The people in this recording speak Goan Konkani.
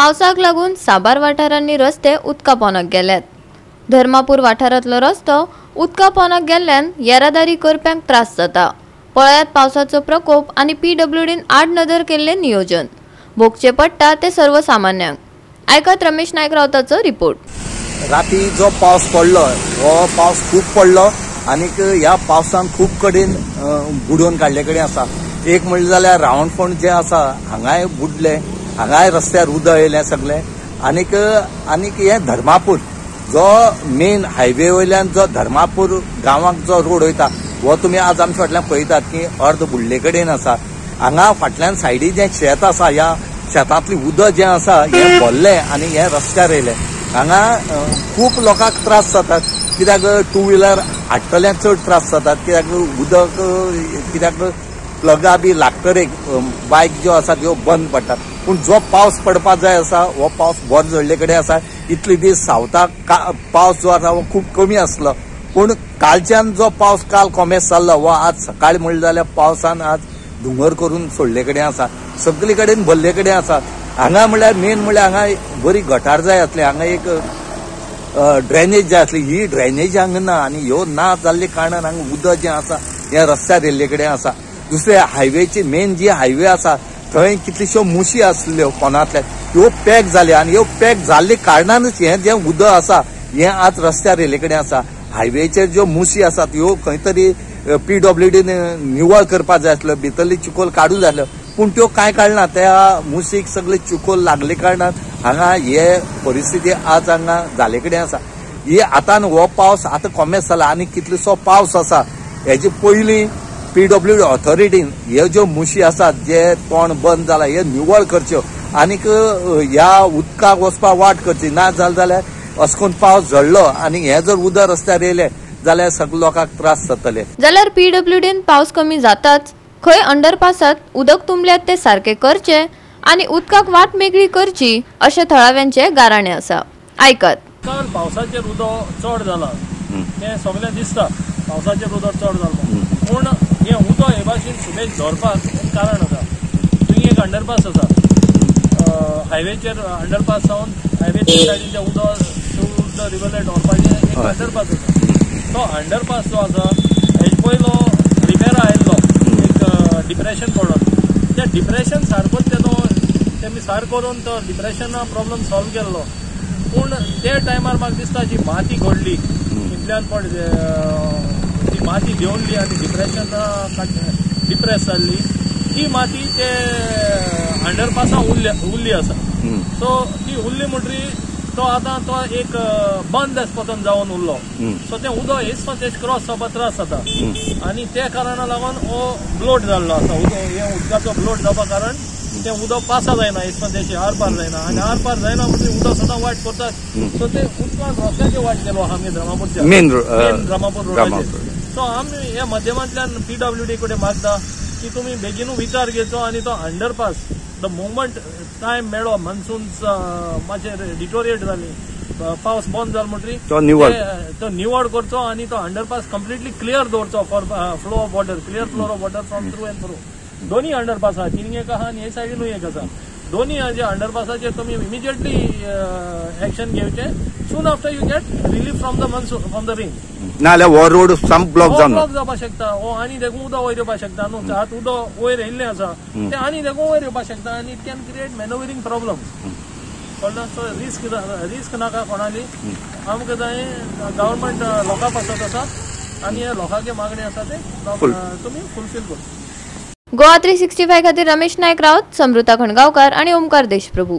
पावसाक लागून साबार वाठारांनी रस्ते उदका पोंदाक गेल्यात. धर्मापूर वाठारांतलो रस्तो उदका पोंदाक गेल्ल्यान येरादारी करप्यांक त्रास जाता. पळयात पावसाचो प्रकोप आनी पीडब्ल्यूडीन आड नदर केल्लें नियोजन. भोगचें पडटा ते सर्वसामान्यांक. आयकात रमेश नायक रावताचो रिपोर्ट. राती जो पावस पडलो हो पावस खूब पडलो आनीक ह्या पावसान खूब कडेन बुडोवन काडले कडेन आसा. एक म्हणलें जाल्यार रावणफोंड जें आसा हांगाय बुडले, हांगाय रस्त्यार उदक येयलें सगळें. आनीक आनीक हें धर्मापूर जो मेन हायवे वयल्यान जो धर्मापूर गांवाक जो रोड वयता हो तुमी आज आमच्या फाटल्यान पळयतात की अर्द बुडले कडेन आसा. हांगा फाटल्यान सायडी जें शेत आसा ह्या शेतांतलें उदक जें आसा हें भरलें आनी हें रस्त्यार येयलें. हांगा खूब लोकांक त्रास जातात, कित्याक टू व्हिलर हाडटल्यांक चड त्रास जातात, कित्याक उदक कित्याक प्लगा बी लागतरेक बायक ज्यो आसा त्यो बंद पडटात. पूण जो पावस पडपा जाय आसा हो पावस बरो झडले कडेन आसा. इतले दीस सावथाक पावस जो आसा हो खूब कमी आसलो, पूण कालच्यान जो पावस काल कोमेस जाल्लो हो आज सकाळी म्हणलें जाल्यार पावसान आज धुंगर करून सोडले कडेन आसा, सगळे कडेन भरले कडेन आसा. हांगा म्हणल्यार मेन म्हणल्यार हांगा बरी गटार जाय आसली, हांगा एक ड्रेनेज जाय आसली, ही ड्रेनेज हांगा ना आनी ह्यो ना जाल्ले कारणान हांगा उदक जें आसा हें रस्त्यार येयल्ले कडेन आसा. दुसरे हायवेची मेन जी हायवे आसा थंय कितल्योश्यो मुशी आसल्यो कोनांतल्या, ह्यो पॅक जाल्यो आनी ह्यो पॅक जाल्ले कारणानच हें जें उदक आसा हें आज रस्त्यार येयल्ले कडेन आसा. हायवेचेर ज्यो मुशी आसात ह्यो खंय तरी पीडब्ल्यूडीन निवळ करपाक जाय आसल्यो, भितरली चिकोल काडूंक जाय आसल्यो, पूण त्यो कांय काडना. त्या मुसीक सगळे चिकोल लागले कारणान हांगा हे परिस्थिती आज हांगा जाले कडेन आसा. ही आतां हो पावस आतां कोमेस जाला आनी कितलोसो पावस आसा हेजे पयलीं पीडब्ल्यूडी ऑथॉरिटीन ह्यो ज्यो मुशी आसात जे तोंड बंद जाला हे निवळ करच्यो आनीक ह्या उदकाक वचपाक वाट करची. ना जालें जाल्यार अशें करून पावस झडलो आनी हें जर उदक रस्त्यार येयलें जाल्यार सगळे लोकांक त्रास जातले. जाल्यार पीडब्ल्यूडीन पावस कमी जाताच खंय अंडरपासात उदक तुंबल्यात ते सारके करचे आनी उदकाक वाट मेकळी करची अशें थळाव्यांचे गाराणें आसा. आयकात. काल पावसाचेर उदक चड जाला तें सगळें दिसता, पावसाचेर उदक चड जाला, पूण हें उदक हे भाशेन सुबेज धरपाक एक कारण आसा. थंय एक अंडरपास आसा हायवेचेर, अंडरपास जावन हायवेच्या सायडीन जें उदक थ्रू the रिवरलेट व्हरपाचें एक अंडरपास आसा. तो अंडरपास जो आसा हेजे पयलो रिपेरा आयिल्लो एक डिप्रेशन पडून, त्या डिप्रेशन सारकोच तेजो तेमी सार करून तो डिप्रेशना प्रॉब्लम सॉल्व केल्लो. पूण त्या टायमार म्हाका दिसता जी माती घडली इतल्यान पण ती माती देंवली आनी डिप्रेशन डिप्रेस जाल्ली ती माती ते अंडरपासा उरली आसा. सो ती उरली म्हणटरी तो आतां तो एक बंद आसपतन जावन उरलो. सो तें उदक हेच तेज क्रॉस जावपाक त्रास जाता आनी त्या कारणाक लागून हो ब्लोट जाल्लो आसा. उदक हें उदकाचो ब्लोट जावपा कारण तें उदक पासा जायना, हेच तेची आर पार जायना आनी आर पार जायना म्हणजे उदक सदां वाट करतात. सो ते उदकान रस्त्याचेर वाट केलो आहा आमी धर्मापूरच्या मेन धर्मापूर रोडाचेर. सो आमी ह्या माध्यमांतल्यान पीडब्ल्यूडी कडेन मागता की तुमी बेगीनू विचार घेवचो आनी तो अंडरपास the moment time मेळ्ळो मॉन्सून मातशें डिटोरिएट जाली, पावस बंद जालो म्हणटरी तो निवळ करचो आनी तो अंडरपास कंप्लिटली क्लियर दवरचो for flow of water, clear flow of water from through and through. दोन्ही अंडरपास आहा, तिनी एक आहा आनी हे सायडीनूय एक आसा. दोन्ही जे अंडरपासाचेर तुमी इमिजिएटली एक्शन घेवचें soon after you get relief from the monsoon from the rain. नाजाल्यार हो रोड साम ब्लॉक जावन ब्लॉक जावपाक शकता. हो आनी देखून उदक वयर येवपाक शकता न्हू, आतां उदक वयर येयल्लें आसा तें आनी देखून वयर येवपाक शकता आनी it can create manoeuvring problem. कळ्ळें? सो रिस्क नाका कोणाली. आमकां जाय गव्हर्मेंट लोकां पासत आसा आनी हे लोकांचे मागणी आसा ते तुमी फुलफील करता. गोवा 365 खातीर रमेश नायक राऊत, समृता खणगांवकार आनी ओमकार देशप्रभू.